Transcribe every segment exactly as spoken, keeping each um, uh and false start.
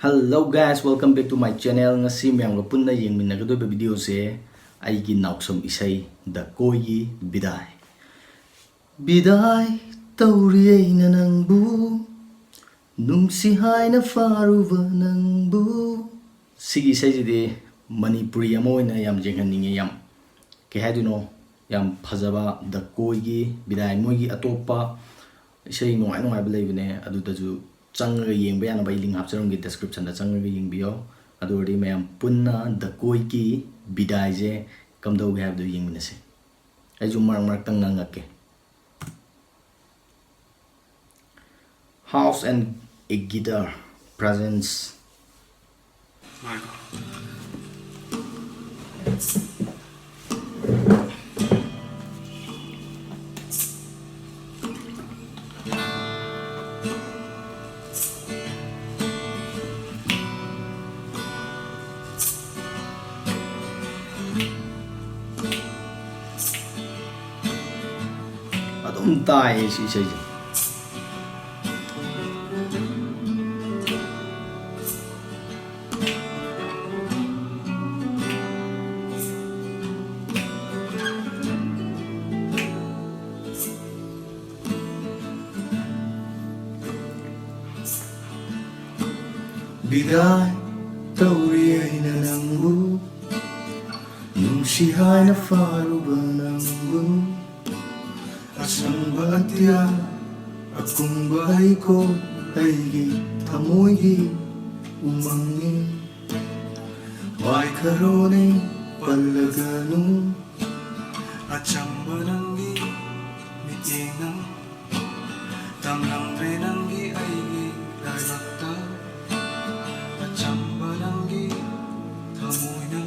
Hello guys, welcome back to my channel. ꯉꯁꯤ ꯃꯌꯥꯝꯒ ꯄꯨꯟꯅ ꯌꯦꯡꯃꯤꯟꯅꯒꯗꯣꯏꯕ ꯚꯤꯗꯤꯑꯣꯁꯦ ꯑꯩꯒꯤ ꯅꯥꯎꯁꯨꯝ ꯏꯁꯩ ꯗ ꯀꯣꯏꯒꯤ ꯕꯤꯗꯥꯏ꯫ ꯕꯤꯗꯥꯏ ꯇꯧꯔꯤ ꯑꯩꯅ ꯅꯪꯕꯨ, ꯅꯨꯡꯁꯤ ꯍꯥꯏꯅ ꯐꯥꯔꯨꯕ ꯅꯪꯕꯨ꯫ ꯁꯤꯒꯤ ꯏꯁꯩꯁꯤꯗꯤ ꯃꯅꯤꯄꯨꯔꯤ ꯑꯃ ꯑꯣꯏꯅ ꯌꯥꯝ ꯌꯦꯡꯍꯟꯅꯤꯡꯉꯦ, ꯌꯥꯝ ꯀꯩ ꯍꯥꯏꯗꯣꯏꯅꯣ, ꯌꯥꯝ ꯐꯖꯕ ꯗ ꯀꯣꯏꯒꯤ ꯕꯤꯗꯥꯏ꯫ ꯃꯣꯏꯒꯤ ꯑꯇꯣꯞꯄ ꯏꯁꯩ ꯅꯨꯡꯉꯥꯏ ꯅꯨꯡꯉꯥꯏꯕ ꯂꯩꯕꯅꯦ, ꯑꯗꯨꯗꯁꯨ ꯆꯪꯉꯒ ꯌꯦꯡꯕ ꯌꯥꯅꯕ ꯑꯩ ꯂꯤꯡ ꯍꯥꯞꯆꯔꯝꯒꯦ, ꯗꯤꯁꯀ꯭ꯔꯤꯞꯁꯟꯗ ꯆꯪꯉꯒ ꯌꯦꯡꯕꯤꯌꯣ꯫ ꯑꯗꯨ ꯑꯣꯏꯔꯗꯤ ꯃꯌꯥꯝ ꯄꯨꯟꯅ ꯗ ꯀꯣꯏꯒꯤ ꯕꯤꯗꯥꯏꯁꯦ ꯀꯝꯗꯧꯒꯦ ꯍꯥꯏꯕꯗꯨ ꯌꯦꯡꯃꯤꯟꯅꯁꯦ꯫ ꯑꯩꯁꯨ ꯃꯔꯛ ꯃꯔꯛꯇ ꯉꯪꯉꯛꯀꯦ꯫ House and a guitar presents. ꯑꯗꯨꯝ ꯇꯥꯏꯌꯦ ꯁꯤ ꯏꯁꯩꯁꯦ꯫ ꯕꯤꯗꯥꯏ ꯇꯧꯔꯤ ꯑꯩꯅ ꯅꯪꯕꯨ, ꯅꯨꯡꯁꯤ ꯍꯥꯏꯅ ꯐꯥꯔꯨꯕ ꯅꯪꯕꯨ꯫ ꯑꯁꯪꯕ ꯑꯇꯤꯌꯥ, ꯑꯀꯨꯡꯕ ꯍꯩꯀꯣꯜ, ꯑꯩꯒꯤ ꯊꯃꯣꯏꯒꯤ ꯎꯃꯪꯅꯤ꯫ ꯋꯥꯏꯈꯔꯣꯅꯦ ꯄꯜꯂꯒꯅꯨ, ꯑꯆꯝꯕ ꯅꯪꯒꯤ ꯃꯤꯠꯌꯦꯡꯅ ꯇꯝꯂꯝꯂꯦ ꯅꯪꯒꯤ ꯑꯩꯒꯤ ꯂꯥꯏꯕꯛꯇ꯫ ꯑꯆꯝꯕ ꯅꯪꯒꯤ ꯊꯃꯣꯏꯅ꯫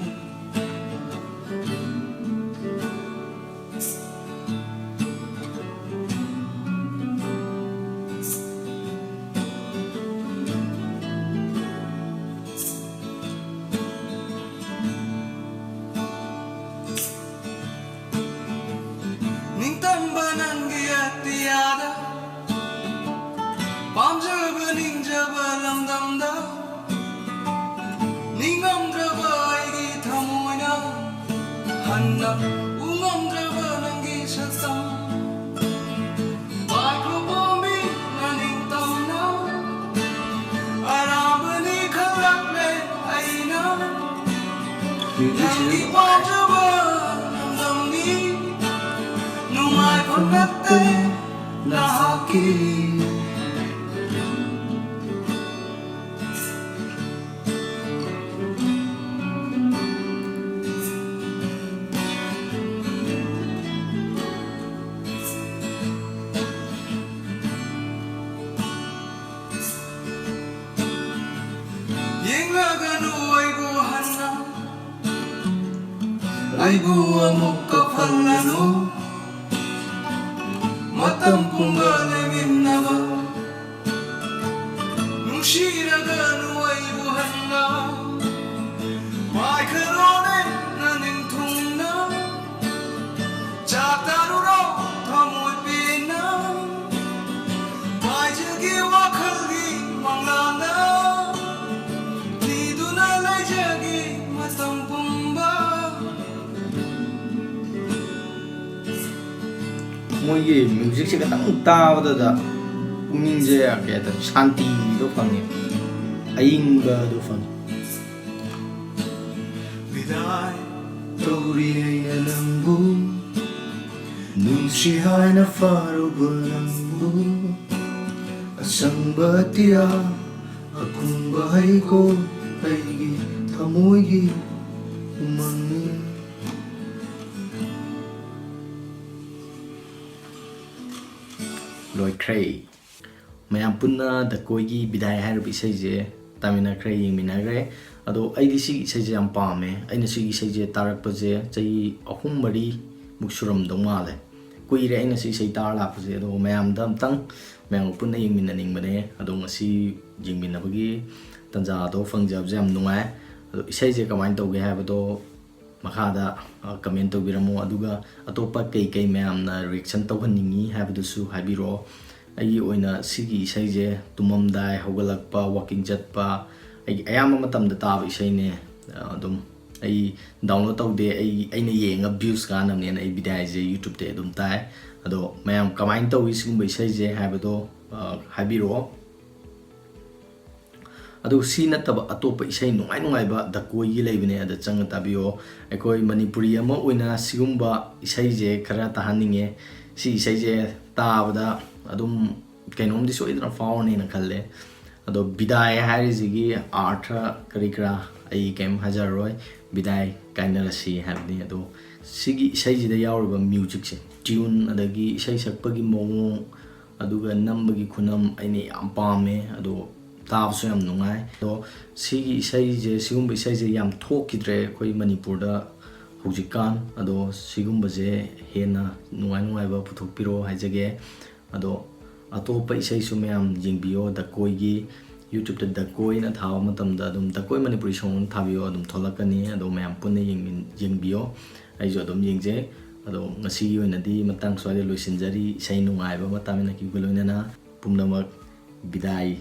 ꯅꯤꯡꯇꯝꯕ ꯅꯪꯒꯤ ꯑꯇꯤꯌꯥꯗ꯫ ꯎꯃꯪꯗ꯭ꯔꯕ ꯅꯪꯒꯤ ꯁꯛꯇꯝ, ꯃꯥꯏꯈꯨ ꯄꯣꯝꯕꯤ ꯅꯅꯤꯡꯇꯝꯅ, ꯑꯔꯥꯕꯅꯤ ꯈꯜꯂꯛꯂꯦ ꯑꯩꯅ꯫ ꯅꯪꯒꯤ ꯄꯥꯝꯖꯕ ꯂꯝꯗꯝꯅꯤ, ꯅꯨꯡꯉꯥꯏꯐꯝ ꯅꯠꯇꯦ ꯅꯍꯥꯛꯀꯤ꯫ ꯌꯦꯡꯂꯒꯅꯨ ꯑꯩꯕꯨ ꯍꯟꯅ, ꯑꯩꯕꯨ ꯑꯃꯨꯛꯀ ꯐꯜꯂꯅꯨ, ꯃꯇꯝ ꯄꯨꯝꯕ ꯂꯩꯃꯤꯟꯅꯕ꯫ ꯅꯨꯡꯁꯤꯔꯒꯅꯨ ꯑꯩꯕꯨ ꯍꯟꯅ, ꯃꯥꯏꯈꯜꯂꯣꯅꯦ ꯅꯅꯤꯡꯊꯨꯡꯅ, ꯆꯥꯛ ꯇꯥꯔꯨꯔꯣ ꯊꯃꯣꯏ ꯄꯦꯟꯅ, ꯄꯥꯏꯖꯒꯦ ꯋꯥꯈꯜꯒꯤ ꯃꯪꯂꯥꯟꯗ, ꯊꯤꯗꯨꯅ ꯂꯩꯖꯒꯦ ꯃꯇꯝ ꯄꯨꯝꯕ꯫ ꯃꯣꯏꯒꯤ ꯃ꯭ꯌꯨꯖꯤꯛꯁꯦ ꯈꯤꯇꯪ ꯇꯥꯕꯗꯗ ꯄꯨꯛꯅꯤꯡꯁꯦ ꯀꯩ ꯍꯥꯏꯇꯥꯔꯦ, ꯁꯥꯟꯇꯤꯗꯣ ꯐꯪꯉꯦ, ꯑꯏꯪꯕꯗꯣ ꯐꯪꯉꯦ꯫ ꯕꯤꯗꯥꯏ ꯇꯧꯔꯤ ꯑꯩꯅ ꯅꯪꯕꯨ, ꯅꯨꯡꯁꯤ ꯍꯥꯏꯅ ꯐꯥꯔꯨꯕ ꯅꯪꯕꯨ, ꯑꯁꯪꯕ ꯑꯇꯤꯌꯥ, ꯑꯀꯨꯡꯕ ꯍꯩꯀꯣꯜ, ꯑꯩꯒꯤ ꯊꯃꯣꯏꯒꯤ ꯎꯃꯪꯅꯤ꯫ ꯂꯣꯏꯈ꯭ꯔꯦ꯫ ꯃꯌꯥꯝ ꯄꯨꯟꯅ ꯗꯀꯣꯏꯒꯤ ꯕꯤꯗꯥꯏ ꯍꯥꯏꯔꯤꯕ ꯏꯁꯩꯁꯦ ꯇꯥꯃꯤꯟꯅꯈ꯭ꯔꯦ, ꯌꯦꯡꯃꯤꯟꯅꯈ꯭ꯔꯦ꯫ ꯑꯗꯣ ꯑꯩꯗꯤ ꯁꯤꯒꯤ ꯏꯁꯩꯁꯦ ꯌꯥꯝ ꯄꯥꯝꯃꯦ꯫ ꯑꯩꯅ ꯁꯤꯒꯤ ꯏꯁꯩꯁꯦ ꯇꯥꯔꯛꯄꯁꯦ ꯆꯍꯤ ꯑꯍꯨꯝ ꯃꯔꯤꯃꯨꯛ ꯁꯨꯔꯝꯗꯧ ꯃꯥꯜꯂꯦ꯫ ꯀꯨꯏꯔꯦ ꯑꯩꯅ ꯁꯤ ꯏꯁꯩ ꯇꯥꯔ ꯂꯥꯛꯄꯁꯦ꯫ ꯑꯗꯣ ꯃꯌꯥꯝꯗ ꯑꯝꯇꯪ ꯃꯌꯥꯝꯒ ꯄꯨꯟꯅ ꯌꯦꯡꯃꯤꯟꯅꯅꯤꯡꯕꯅꯦ꯫ ꯑꯗꯣ ꯉꯁꯤ ꯌꯦꯡꯃꯤꯟꯅꯕꯒꯤ ꯇꯥꯟꯖꯥꯗꯣ ꯐꯪꯖꯕꯁꯦ ꯌꯥꯝ ꯅꯨꯡꯉꯥꯏ꯫ ꯑꯗꯣ ꯏꯁꯩꯁꯦ ꯀꯃꯥꯏꯅ ꯇꯧꯒꯦ ꯍꯥꯏꯕꯗꯣ ꯃꯈꯥꯗ, ꯑ, ꯀꯃꯦꯟ ꯇꯧꯕꯤꯔꯝꯃꯣ꯫ ꯑꯗꯨꯒ ꯑꯇꯣꯞꯄ ꯀꯩ ꯀꯩ ꯃꯌꯥꯝꯅ ꯔꯤꯌꯦꯛꯁꯟ ꯇꯧꯍꯟꯅꯤꯡꯉꯤ ꯍꯥꯏꯕꯗꯨꯁꯨ ꯍꯥꯏꯕꯤꯔꯛꯑꯣ꯫ ꯑꯩꯒꯤ ꯑꯣꯏꯅ ꯁꯤꯒꯤ ꯏꯁꯩꯁꯦ ꯇꯨꯝꯃꯝꯗꯥꯏ, ꯍꯧꯒꯠꯂꯛꯄ, ꯋꯥꯀꯤꯡ ꯆꯠꯄ, ꯑꯩꯒꯤ ꯑꯌꯥꯝꯕ ꯃꯇꯝꯗ ꯇꯥꯕ ꯏꯁꯩꯅꯦ꯫ ꯑ, ꯑꯗꯨꯝ ꯑꯩ download ꯇꯧꯗꯦ, ꯑꯩ, ꯑꯩꯅ ꯌꯦꯡꯉ views ꯀꯥꯟꯅꯕꯅꯦꯅ ꯑꯩ ꯕꯤꯗꯥꯏꯁꯦ YouTube-ꯇꯩ ꯑꯗꯨꯝ ꯇꯥꯏ꯫ ꯑꯗꯣ ꯃꯌꯥꯝ ꯀꯃꯥꯏꯅ ꯇꯧꯏ ꯁꯤꯒꯨꯝꯕ ꯏꯁꯩꯁꯦ ꯍꯥꯏꯕꯗꯣ, ꯑ, ꯍꯥꯏꯕꯤꯔꯛꯑꯣ꯫ ꯑꯗꯨ ꯁꯤ ꯅꯠꯇꯕ ꯑꯇꯣꯞꯄ ꯏꯁꯩ ꯅꯨꯡꯉꯥꯏ ꯅꯨꯡꯉꯥꯏꯕ ꯗꯀꯣꯏꯒꯤ ꯂꯩꯕꯅꯦ, ꯑꯗ ꯆꯪꯉ ꯇꯥꯕꯤꯌꯣ꯫ ꯑꯩꯈꯣꯏ ꯃꯅꯤꯄꯨꯔꯤ ꯑꯃ ꯑꯣꯏꯅ ꯁꯤꯒꯨꯝꯕ ꯏꯁꯩꯁꯦ ꯈꯔ ꯇꯥꯍꯟꯅꯤꯡꯉꯦ꯫ ꯁꯤ ꯏꯁꯩꯁꯦ ꯇꯥꯕꯗ ꯑꯗꯨꯝ ꯀꯩꯅꯣꯝꯗꯤ ꯁꯣꯏꯗꯅ ꯐꯥꯎꯔꯅꯤꯅ ꯈꯜꯂꯦ꯫ ꯑꯗꯣ ꯕꯤꯗꯥꯏ ꯍꯥꯏꯔꯤꯁꯤꯒꯤ ꯑꯥꯔꯊ ꯀꯔꯤ ꯀꯔꯥ ꯑꯩ ꯀꯩꯝ ꯍꯥꯏꯖꯔꯔꯣꯏ, ꯕꯤꯗꯥꯏ ꯀꯥꯏꯅꯔꯁꯤ ꯍꯥꯏꯕꯅꯤ꯫ ꯑꯗꯣ ꯁꯤꯒꯤ ꯏꯁꯩꯁꯤꯗ ꯌꯥꯎꯔꯤꯕ musicꯁꯦ, tune ꯑꯗꯒꯤ ꯏꯁꯩ ꯁꯛꯄꯒꯤ ꯃꯑꯣꯡ, ꯑꯗꯨꯒ ꯅꯝꯕꯒꯤ ꯈꯨꯅꯝ ꯑꯩꯅ ꯌꯥꯝ ꯄꯥꯝꯃꯦ꯫ ꯑꯗꯣ ꯇꯥꯕꯁꯨ ꯌꯥꯝ ꯅꯨꯡꯉꯥꯏ꯫ ꯑꯗꯣ ꯁꯤꯒꯤ ꯏꯁꯩꯁꯦ, ꯁꯤꯒꯨꯝꯕ ꯏꯁꯩꯁꯦ ꯌꯥꯝ ꯊꯣꯛꯈꯤꯗ꯭ꯔꯦ ꯑꯩꯈꯣꯏ ꯃꯅꯤꯄꯨꯔꯗ ꯍꯧꯖꯤꯛꯀꯥꯟ꯫ ꯑꯗꯣ ꯁꯤꯒꯨꯝꯕꯁꯦ ꯍꯦꯟꯅ ꯅꯨꯡꯉꯥꯏ ꯅꯨꯡꯉꯥꯏꯕ ꯄꯨꯊꯣꯛꯄꯤꯔꯣ ꯍꯥꯏꯖꯒꯦ꯫ ꯑꯗꯣ ꯑꯇꯣꯞꯄ ꯏꯁꯩꯁꯨ ꯃꯌꯥꯝ ꯌꯦꯡꯕꯤꯌꯣ꯫ ꯗꯀꯣꯏꯒꯤ YouTube-ꯇ ꯗꯀꯣꯏꯅ ꯊꯥꯕ ꯃꯇꯝꯗ ꯑꯗꯨꯝ ꯗꯀꯣꯏ ꯃꯅꯤꯄꯨꯔꯤ song ꯊꯥꯕꯤꯌꯣ, ꯑꯗꯨꯝ ꯊꯣꯛꯂꯛꯀꯅꯤ꯫ ꯑꯗꯣ ꯃꯌꯥꯝ ꯄꯨꯟꯅ ꯌꯦꯡꯃꯤꯟ-, ꯌꯦꯡꯕꯤꯌꯣ꯫ ꯑꯩꯁꯨ ꯑꯗꯨꯝ ꯌꯦꯡꯖꯩ꯫ ꯑꯗꯣ ꯉꯁꯤꯒꯤ ꯑꯣꯏꯅꯗꯤ ꯃꯇꯥꯡ ꯁ꯭ꯋꯥꯏꯗ ꯂꯣꯏꯁꯤꯟꯖꯔꯤ꯫ ꯏꯁꯩ ꯅꯨꯡꯉꯥꯏꯕ ꯑꯃ ꯇꯥꯃꯤꯟꯅꯈꯤꯕꯒ ꯂꯣꯏꯅꯅ ꯄꯨꯝꯅꯃꯛ ꯕꯤꯗꯥꯏ꯫